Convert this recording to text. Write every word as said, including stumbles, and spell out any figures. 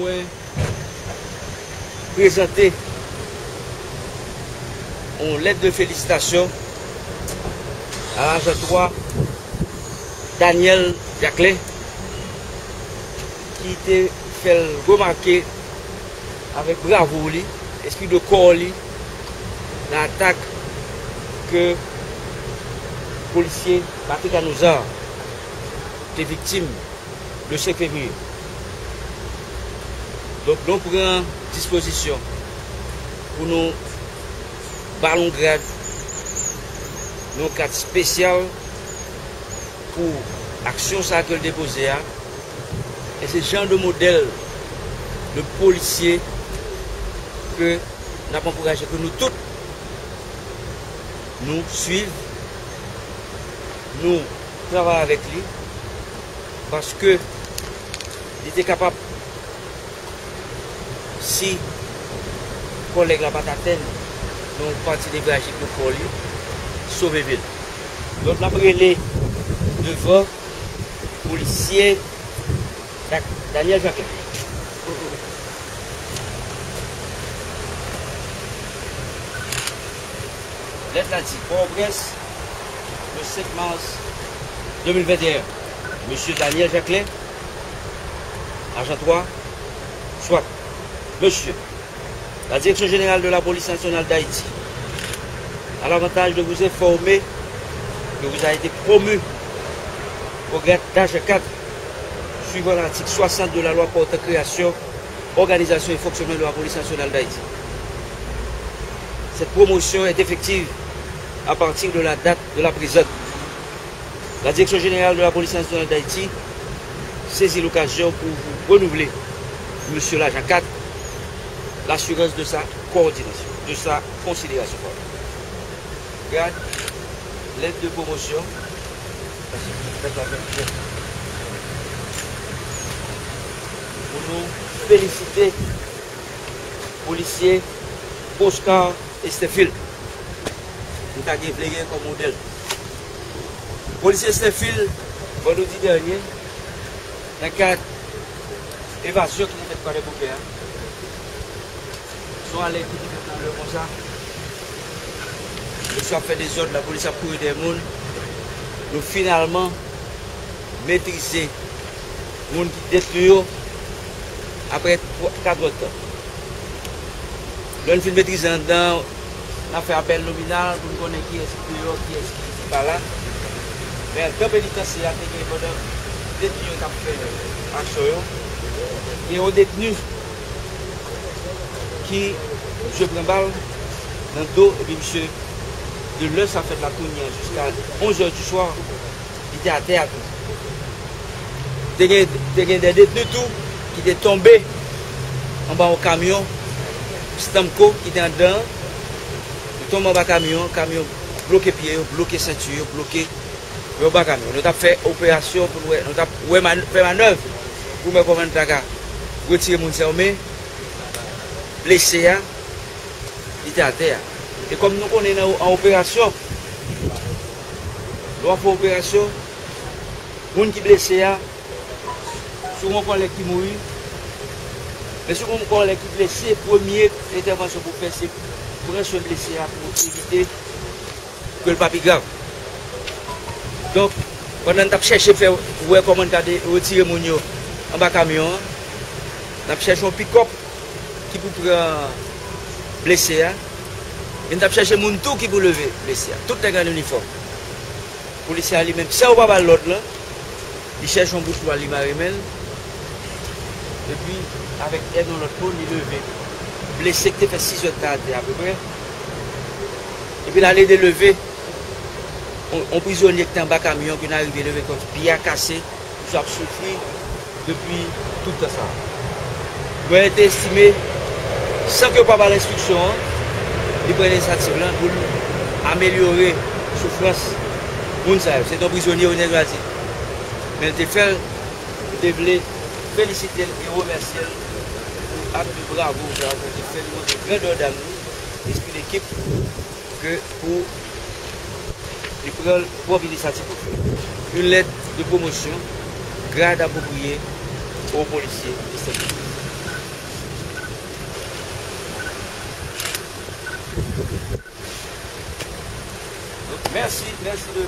Mwen prezante yon lèt de felisitasyon a ajan twa Daniel Jacquelin, ki te fè l remake avèk bravo li, espri de kò li, nan atak ke polisye Patrick Anouza te viktim le senk fevriye. Donk, nou pran dispozisyon pou nou ba l yon grad, yon grad espesyal pou aksyon sa ke l te poze a. E se jan de modèl de polisye ke n ap ankouraje, ke nou tout nou swiv, nou travay avèk li, paske li te kapab, si kòlèg la pa t atenn nan yon pati nevrajik nan kò li, sove vi l. Donk, n ap rele devan polisye Dak-, Daniel Jacquelin. Lèt la di, Pòtoprens, le senk mas de mil venteyen. Mesye Daniel Jacquelin, ajan twa, swat. Mesye, la Direction Générale de la Police Nationale d'Haïti a l'avantage de vous informer que vous avez été promu au grade d'agent quatre, suivant l'article soixante de la loi portant création, organisation et fonctionnement de la Police Nationale d'Haïti. Cette promotion est effective à partir de la date de la présente. La Direction Générale de la Police Nationale d'Haïti saisit l'occasion pour vous renouveler, Monsieur l'agent quatre, l'assurance de sa coordination, de sa considération. Grad, lèt de pwomosyon. Pou nou felisite polisye Oscar Estenfil. Nou ta gen vle gen kòm modèl. Polisye Estenfil, vandredi dènye, nan kad evazyon ki te fèt Kwadèboukè a, se yon alèt ki te fèt nan lè konsa. Mesye ap fè dezòd, lapolis ap kouri dèyè moun. Nou finalman metrize moun ki detni yo apre twa, kat èdtan. Lè n fin metrize anndan, n ap fè apèl nominal pou n konnen kiyès ki deyò, kiyès ki pa la. Men anndan penitansye a te gen pandan detni yo t ap fè aksyon yo. Gen yon detni ki misye pran bal nan do, epi misye, de lè sa fèt la kounye a jiska onz è di swa, li te atè a tou. Te gen, te gen de detni tou ki te tonbe anba yon kamyon Stamco ki te anndan an. Yo tonbe anba kamyon an, kamyon bloke pye yo, bloke senti yo, bloke yo anba kamyon. Nou t ap fè operasyon pou nou wè, nou t ap wè man-, fè manèv pou nou wè kòman nou ta ka retire moun sa yo, men blese a, li te atè a. E kòm nou konnen nan, an operasyon, lè w ap fè operasyon, moun ki blese a, si w gen yon kòlèg ki mouri, men si w gen yon kòlèg ki blese, premye entèvansyon pou w fè, se pran swen blese a pou evite ke l pa pi grav. Donk, pandan n t ap chèche fè, wè kòman n ta de-, retire moun yo anba kamyon an, n ap chèche yon pikòp ki pou pran blese a, e n t ap chèche moun tou ki pou leve blese a. Tout nèg an inifòm. Polisye a li menm, san yo pa ba l lòd lan, li chèche yon bouch twal, li mare men l. Epi, avèk èd yon lòt moun, li leve blese ki te fè sis èdtan atè apeprè. Epi l al ede leve yon, yon prizonye ki te anba kamyon, ke n arive leve kò l, pye a kase, misye ap soufri depi tout tan sa a. Mwen te estime, san ke yo pa ba l enstriksyon an, li pran inisyativ lan pou l amelyore soufrans moun sa yo. Se te yon prizonye Onèg Razye. Men l te fè l, m te vle felisite l e remèsye l pou ak de bravo sa a ke l te fè, li montre grandè dam li, lespri dekip, ke pou li pran pwòp inisyativ pou fè. Une lettre de promotion, grade approprié au policier Estenfil. Mèsi, mèsi de